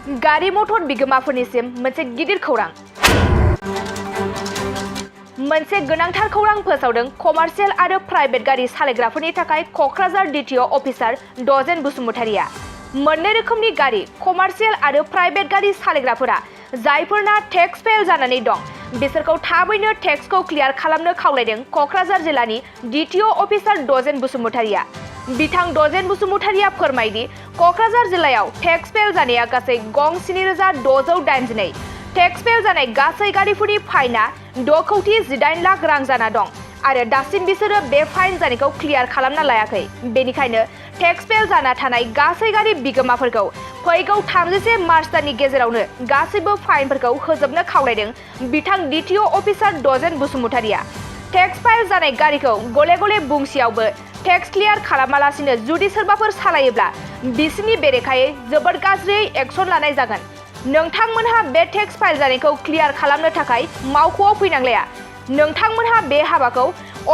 गारि मटर बिगोमाफोरनिसिम मोनसे गिदिर खौरां। मोनसे गोनांथार खौरां फोसावदों कमार्शियेल आरो प्राइभेट गारि सालायग्राफोरनि थाखाय कक्राझार डिटिअ अफिसार डजेन बसुमतारिया। मोननै रोखोमनि गारि कमार्शियेल आरो प्राइभेट गारि सालायग्राफोरा जायफोरना टेक्स फेल जानानै दं बिसोरखौ थाबैनो टेक्सखौ क्लियार खालामनो खावलायदों कक्राझार जिल्लानि डिटिअ अफिसार डजेन बसुमतारिया। बिथां डजेन बसुमतारिया फोरमायदि कक्राझार जिल्लायाव टेक्स फेल जानाया गासै गं 7,682। टेक्स फेल जानाय गासै गारिफोरनि फाइनआ 6,18 लाख रां जाना दं आरो दासिम बिसोरो बे फाइन जानायखौ क्लियार खालामना लायाखै। बेनिखायनो टेक्स फेल जाना थानाय गासै गारि बिगोमाफोरखौ फैगौ 31 मार्च दाननि गेजेरावनो गासैबो फाइनफोरखौ होजोबनो खावलायदों बिथां DTO officer dozen बसुमतारिया। Tax file जानाय गारिखौ गले गले बुंसेयावबो टेक्स क्लियार खालामालासिनो जुदि सोरबाफोर सालायोब्ला बिसोरनि बेरेखायै जोबोद गाज्रियै एक्सन लानाय जागोन। नोंथांमोनहा बे टेक्स फाइल जानायखौ क्लियार खालामनो थाखाय मावख'आव फैनांलाया। नोंथांमोनहा बे हाबाखौ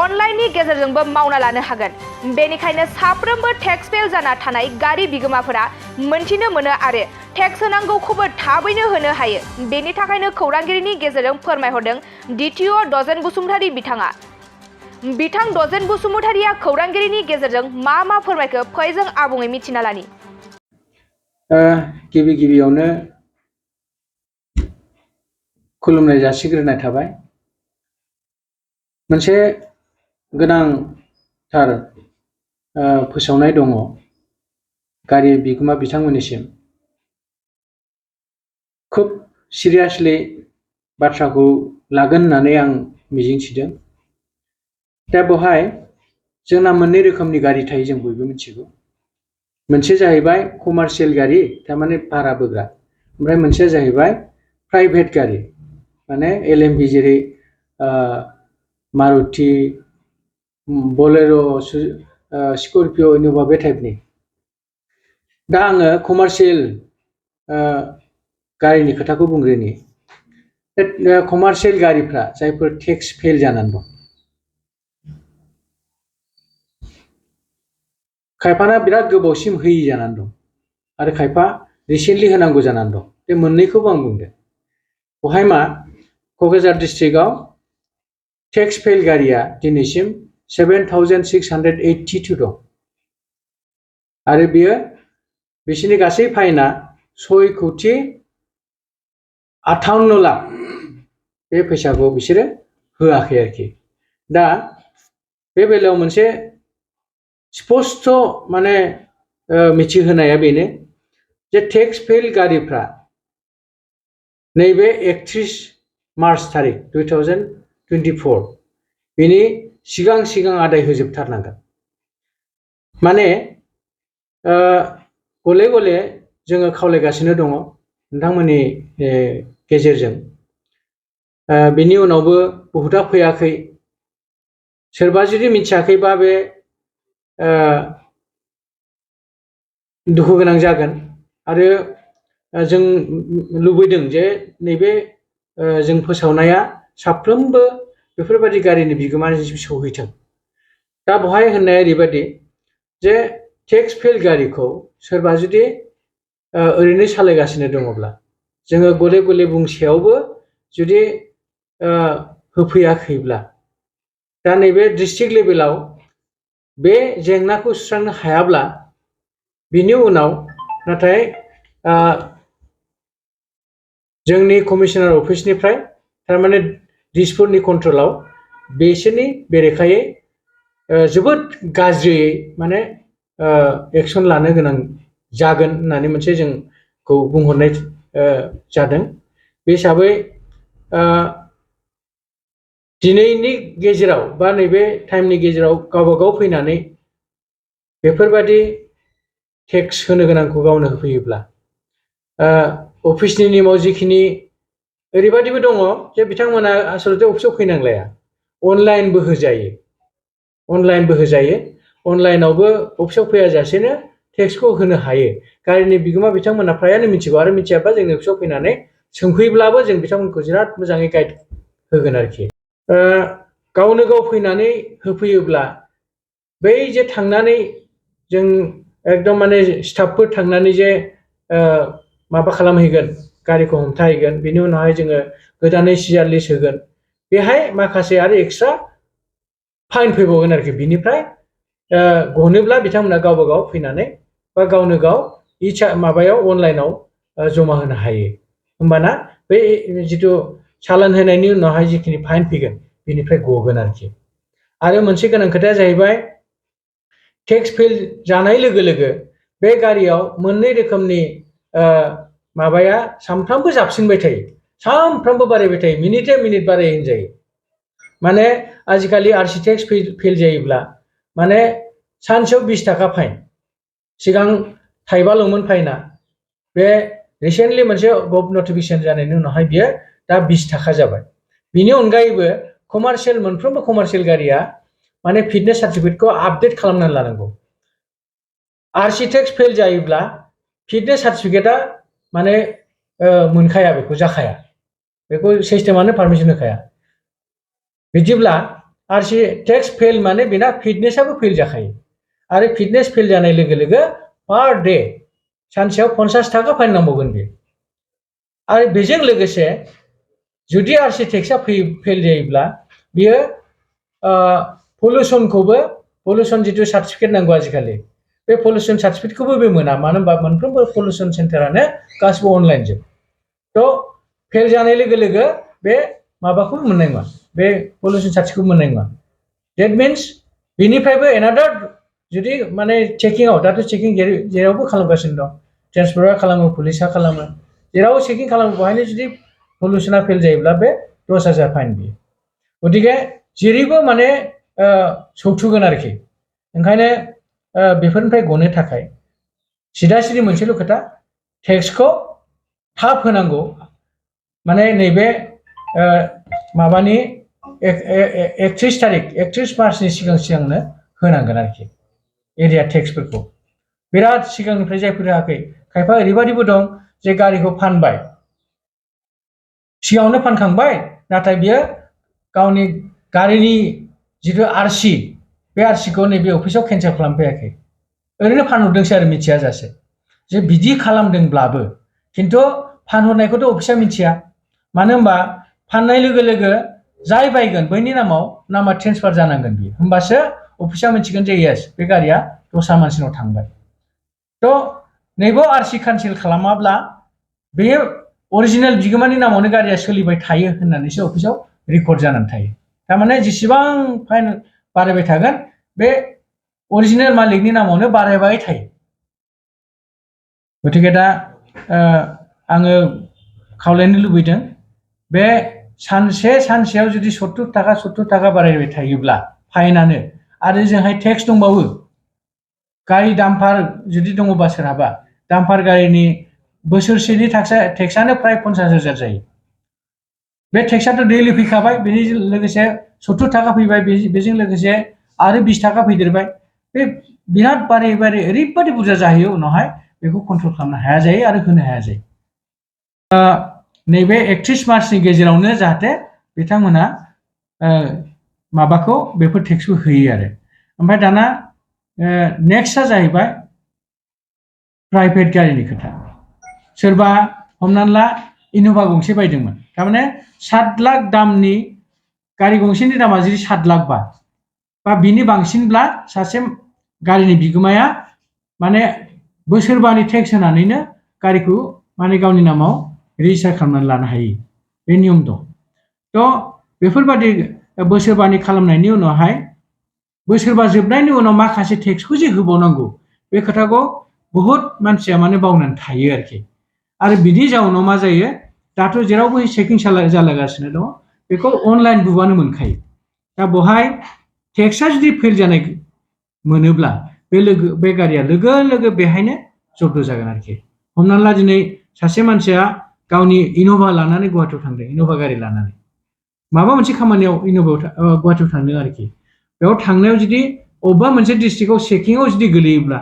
अनलाइननि गेजेरजोंबो मावना लानो हागोन। बेनिखायनो साफ्रोमबो टेक्स फेल जाना थानाय गारि बिगोमाफोरा मोनथिनो मोनो आरो टेक्स होनांगौखौबो थाबैनो होनो हायो। बेनि थाखायनो खौरांगिरिनि गेजेरजों फोरमायहरदों डिटिअ डजेन बसुमतारि बिथाङा। बिथां डजेन बसुमतारिया खौरांगिरिनि गेजेरजों मा फोरमायखो फै जों आबुङै मिथिना लानि। गिबियावनो खुलुमनाय जासिग्रोनाय थाबाय। मोनसे गोनांथार फोसावनाय दङ गारि बिगोमा बिथांमोननिसिम। खुब सिरियासलि बाथ्राखौ लागोन होननानै आं मिजिंथिदों। दा बेवहाय जोंना मोननै रोखोमनि गारि थायो, जों बयबो मिथिगौ। मोनसे जाहैबाय कमार्शियेल गारि, थारमाने भारा बोग्रा। ओमफ्राय मोनसेया जाहैबाय प्राइभेट गारि, माने LMV, जेरै मारुति, बलेर', स्कर्पिय', इन'भा, बे टाइपनि। दा आङो कमार्शियेल गारिनि खोथाखौ बुंग्रोनि। कमार्शियेल गारिफ्रा जायफोर टेक्स फेल जानानै दं, खायफाना बिराद गोबावसिम होयि जानानै दं आरो खायफा रिसेन्टलि होनांगौ जानानै दं। बे मोननैखौबो आं बुंदों। बेवहाय मा, क'क्राझार डिस्ट्रिक्टआव टेक्स फेल गारिया दिनैसिम 7,682 दं आरो बिसोरनि गासै फाइना 6,58,00,000। बे फैसाखौ बिसोरो होआखै आरोखि। दा बे बेलायाव मोनसे स्पष्ट माने मिथिहोनाया बेनो जे टेक्स फेल गारिफ्रा नैबे 31 मार्च तारिख 2024 बेनि सिगां आदाय होजोबथारनांगोन। माने गले गले जोङो खावलायगासिनो दङ नोंथांमोननि गेजेरजों। बेनि उनावबो बहुता फैयाखै। सोरबा जुदि मिथियाखैबा बे दुखु गोनां जागोन आरो जों लुबैदों जे नैबे जों फोसावनाया साफ्रोमबो बेफोरबायदि गारिनि बिगोमानिसिम सौहैथों। दा बेवहाय होननाया ओरैबायदि जे टेक्स फेल गारिखौ सोरबा जुदि ओरैनो सालायगासिनो दङब्ला, जोङो गले गले बुंसेयावबो जुदि होफैयाखैब्ला, दा नैबे डिस्ट्रिक्ट लेभेलाव बे जेंनाखौ सुस्रांनो हायाब्ला बिनि उनाव नाथाय जोंनि कमिशनार अफिसनिफ्राय, थारमाने दिसपुरनि कन्ट्रलाव बिसोरनि बेरेखायै जोबोद गाज्रियै माने एक्सन लानो गोनां जागोन होननानै मोनसे जोंखौ बुंहरनाय जादों। बे हिसाबै दिनैनि गेजेराव बा नैबे टाइमनि गेजेराव गावबागाव फैनानै बेफोरबायदि टेक्स होनो गोनांखौ गावनो होफैयोब्ला, अफिसनि नेमाव जिखिनि ओरैबायदिबो दङ जे बिथांमोना आसलते अफिसाव फैनांलाया, अनलाइनबो होजायो। अनलाइनावबो अफिसाव फैयाजासेनो टेक्सखौ होनो हायो। गारिनि बिगोमा बिथांमोना फ्रायानो मिथिगौ, आरो मिथियाबा जोंनि अफिसाव फैनानै सोंफैब्लाबो जों बिथांमोनखौ बिराद मोजाङै गाइड होगोन आरोखि। गावनो गाव फैनानै होफैयोब्ला बै जे थांनानै जों एकदम माने स्टाफफोर थांनानै जे माबा खालामहैगोन गारिखौ हमथाहैगोन बिनि उनावहाय जोङो गोदानै सिआर लिस्ट होगोन बेहाय माखासे आरो एक्सट्रा फाइन फैबावगोन आरोखि बिनिफ्राय गनोब्ला बिथांमोना गावबा गाव फैनानै बा गावनो गाव इच्छा माबायाव अनलाइनाव जमा होनो हायो होमबाना बे जिथु चालान होनायनि उनावहाय जिखिनि फाइन फैगोन बिनिफ्राय गगोन आरोखि आरो मोनसे गोनां खोथाया जाहैबाय टेक्स फेल जानाय लोगो लोगो बे गारियाव मोननै रोखोमनि माबाया सानफ्रामबो जाबसिनबाय थायो सानफ्रामबो बारायबाय थायो मिनिटे मिनिट बाराय होनजायो माने आजिखालि आरसि टेक्स फेल जायोब्ला माने सानसेयाव 20 थाखा फाइन सिगां थाइबाल'मोन फाइना बे रिसेन्टलि मोनसे गभ नटिफिकेशन जानायनि उनावहाय बियो दा 20 थाखा जाबाय बिनि अनगायैबो कमार्शियेल मोनफ्रोमबो कमार्शियेल गारिया माने फिटनेस सार्टिफिकेटखौ आपडेट खालामनानै लानांगौ आरसि टेक्स फेल जायोब्ला फिटनेस सार्टिफिकेटआ माने मोनखाया बेखौ जाखाया बेखौ सिस्टेमानो पारमिसन होखाया बिदिब्ला आरसि टेक्स फेल माने बेना फिटनेसआबो फेल जाखायो आरो फिटनेस फेल जानाय लोगो लोगो पार डे सानसेयाव 50 थाखा फाइन नांबावगोन बे आरो बेजों लोगोसे जुदि आरसि टेक्सआ फेल जायोब्ला बियो पलिउसन जितु सार्टिफिकेट नांगौ आजिखालि बे पलिउसन सार्टिफिकेटखौबो बे मोना मानो होनबा मोनफ्रोमबो पलिउसन सेन्टारानो गासिबो अनलाइनजोब थ' फेल जानाय लोगो लोगो बे माबाखौ मोननाय नङा बे पलिउसन सार्टिफिकेटखौ मोननाय नङा डेट मिन्स बेनिफ्रायबो एनादार जुदि माने चेकिंआव दाथ' चेकिं जेरावबो खालामगासिनो दं ट्रेन्सपर्टआ खालामो पुलिसआ खालामो जेराव चेकिं खालामो बेवहायनो जुदि पलिउसना फेल जायोब्ला बे 10,000 फाइन बियो गतिके जेरैबो माने सौथुगोन आरोखि ओंखायनो बेफोरनिफ्राय गनो थाखाय सिदा सिदि मोनसेल' खोथा टेक्सखौ थाब होनांगौ माने नैबे माबानि 31 मार्चनि सिगांनो होनांगोन आरोखि एरिया टेक्सफोरखौ बिराद सिगांनिफ्राय जायफोर होआखै खायफा ओरैबायदिबो दं जे गारिखौ फानबाय सिगाङावनो फानखांबाय नाथाय बियो गावनि गारिनि जिथु आरसि बे आरसिखौ नैबे अफिसाव केन्सेल खालामफैयाखै ओरैनो फानहरदोंसै आरो मिथिया जासे जे बिदि खालामदोंब्लाबो खिन्थु फानहरनायखौथ' अफिसा मिथिया मानो होनबा फाननाय लोगो लोगो जाय बायगोन बैनि नामा ट्रेन्सफार जानांगोन बियो होमबासो अफिसा मिथिगोन जे येस बे गारिया दस्रा मानसिनाव थांबाय थ' नैबे आरसि केन्सेल खालामाब्ला बे अरिजिनेल बिगोमानि नामावनो गारिया सोलिबाय थायो होननानैसो अफिसाव रेकर्ड जानानै थायो थारमाने जेसेबां फाइन बारायबाय थागोन बे अरिजिनेल मालिकनि नामावनो बारायबाय थायो गतिके दा आङो खावलायनो लुबैदों बे सानसेयाव जुदि 70 थाखा बारायबाय थायोब्ला फाइनानो आरो जोंहाय टेक्स दंबावो गारि दाम्पार जुदि दङबा सोरहाबा दाम्पार गारिनि बोसोरसेनि टेक्सआनो प्राय 50,000 जायो बे टेक्सआथ' दैलि फैखाबाय बेनि लोगोसे 70 थाखा फैबाय बेजों लोगोसे आरो 20 थाखा फैदेरबाय बे बिराद बारे ओरैबादि बुरजा जाहैयो उनावहाय बेखौ कन्ट्रल खालामनो हाया जायो आरो होनो हाया जायो नैबे 31 मार्चनि गेजेरावनो जाहाथे बिथांमोना माबाखौ बेफोर टेक्सखौ होयो आरो ओमफ्राय दाना नेक्स्टआ जाहैबाय प्राइभेट गारिनि खोथा सोरबा हमनानै ला इन'भा गंसे बायदोंमोन थारमाने 7 लाख दामनि गारि गंसेनि दामा जुदि 7 लाख बा बिनि बांसिनब्ला सासे गारिनि बिगोमाया माने बोसोरबानि टेक्स होनानैनो गारिखौ माने गावनि नामाव रेजिस्टार खालामनानै लानो हायो बे नियम दं थ' बेफोरबादि बोसोरबानि खालामनायनि उनावहाय बोसोरबा जोबनायनि उनाव माखासे टेक्सखौ जे होबावनांगौ बे खोथाखौ बहुत मानसिया माने बावनानै थायो आरोखि आरो बिनि जाउनाव मा जायो दाथ' जेरावबो चेकिं जालागासिनो दङ बेखौ अनलाइन बुबानो मोनखायो दा बेवहाय टेक्सआ जुदि फेल जानाय मोनोब्ला बे गारिया लोगो लोगो बेहायनो जब्द जागोन आरोखि हमनानै ला दिनै सासे मानसिया गावनि इन'भा लानानै गुवाहाटियाव थांदों इन'भा गारि लानानै माबा मोनसे खामानियाव गुवाहाटियाव थांदों आरोखि बेयाव थांनायाव जुदि अबेबा मोनसे डिस्ट्रिक्टआव चेकिंआव जुदि गोलैयोब्ला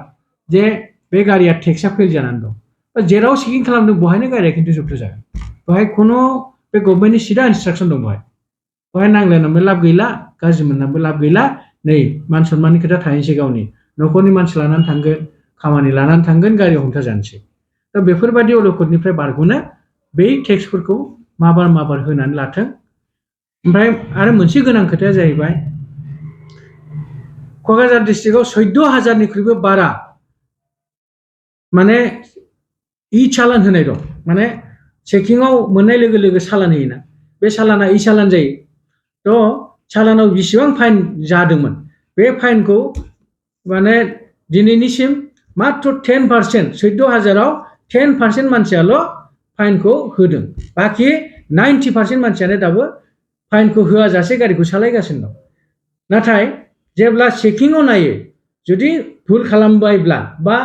जे बे गारिया टेक्सआ फेल जानानै दं जेराव चेकिं खालामदों बेवहायनो गारिया खिन्थु जब्द जागोन बेवहाय खुनु बे गभर्नमेन्टनि सिदा इन्सट्राक्सन दं बेवहाय नांलायनानैबो लाब गैला गाज्रि मोननानैबो लाब गैला नै मान सन्माननि खोथा थाहैनोसै गावनि न'खरनि मानसि लानानै थांगोन खामानि लानानै थांगोन गारियाव हमथा जानोसै दा बेफोरबायदि अलखदनिफ्राय बारग'नो बै टेक्सफोरखौ माबार होनानै लाथों। ओमफ्राय आरो मोनसे गोनां खोथाया जाहैबाय क'क्राझार डिस्ट्रिक्टआव 14,000निख्रुइबो बारा माने चालान होनाय दं। माने चेकिंआव मोननाय लोगो लोगो चालान होयोना, बे चालाना चालान जायो। थ' चालानाव बेसेबां फाइन जादोंमोन बे फाइनखौ माने दिनैनिसिम मात्र 10%, 14,000आव 10% मानसियाल' फाइनखौ होदों। बाखि 90% मानसियानो दाबो फाइनखौ होआजासे गारिखौ सालायगासिनो दं। नाथाय जेब्ला चेकिंआव नायो, जुदि भुल खालामबायब्ला बा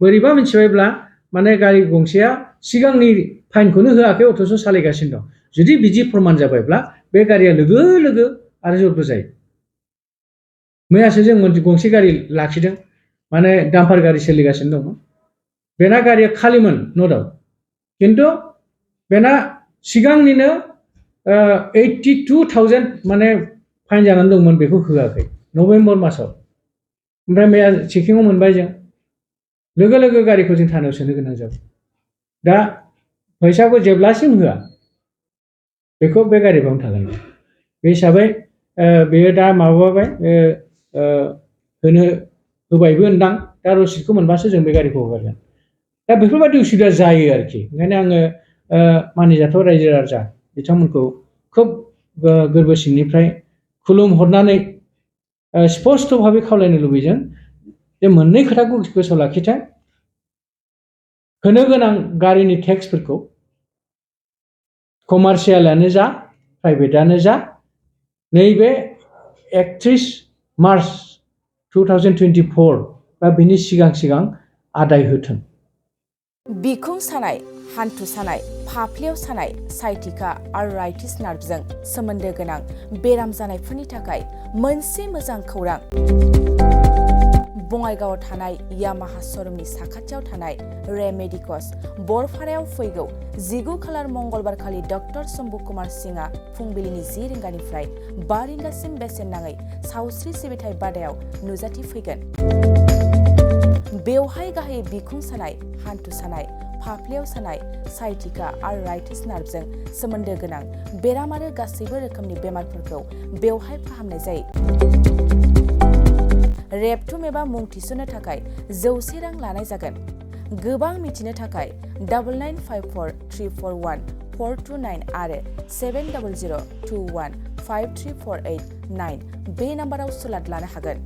बोरैबा मिथिबायब्ला माने गारि गंसेया सिगांनि फाइनखौनो होआखै अथ'स' सालायगासिनो दं, जुदि बिदि प्रमान जाबायब्ला बे गारिया लोगो लोगो आरो जब्द जायो। मैयासो जों गंसे गारि लाखिदों, माने डाम्पार गारि सोलिगासिनो दंमोन। बेना गारिया खालिमोन न' डाउट, खिन्थु बेना सिगांनिनो 82,000 माने फाइन जानानै दंमोन, बेखौ होआखै नभेम्बर मासाव। ओमफ्राय मैया चेकिंआव मोनबाय जों, लोगो लोगो गारिखौ जों थानायाव सोनो गोनां जाबाय। दा फैसाखौ जेब्लासिम होआ बेखौ बे गारि बावनो थागोन। बे हिसाबै बेयो दा माबाबाय, होबायबो होनदां, दा रसिदखौ मोनबासो जों बे गारिखौ हगारगोन। दा बेफोरबायदि उसुबिदा जायो आरोखि। ओंखायनो आङो मानिजाथाव रायजो राजा बिथांमोनखौ खोब गोरबो सिंनिफ्राय खुलुमहरनानै स्पष्ट भाबै खावलायनो लुबैदों जे मोननै खोथाखौ गोसोआव लाखिथों। होनो गोनां गारिनि टेक्सफोरखौ कमार्शियेलानो जा प्राइभेटानो जा नैबे 31 मार्च 2024 बा बिनि सिगां आदाय होथों। बिखुं सानाय, हान्थु सानाय, फाफ्लियाव सानाय, साइटिका आर्थराइटिस नार्भजों सोमोन्दो गोनां बेराम जानायफोरनि थाखाय मोनसे मोजां खौरां। बङाइगावआव थानाय यामाहा श'रुमनि साखाथियाव थानाय रे मेडिकस बरफारायाव फैगौ 19 खालार मंगलबारखालि डक्टर शम्भु कुमार सिंहआ फुंबिलिनि 10 रिंगानिफ्राय 5 रिंगासिम बेसेन नाङै सावस्रि सिबिथाय बादायाव नुजाथिफैगोन। बेवहाय गाहायै बिखुं सानाय, हान्थु सानाय, फाफ्लियाव सानाय, साइटिका आर्थराइटिस नार्भजों सोमोन्दो गोनां बेराम आरो गासैबो रोखोमनि बेमारफोरखौ बेवहाय फाहामनाय जायो। रेबथुम एबा मुं थिसननो थाखाय 100 रां लानाय जागोन। गोबां मिथिनो थाखाय 9954341429 आरो 7002153489 बे नाम्बाराव सुलाद लानो हागोन।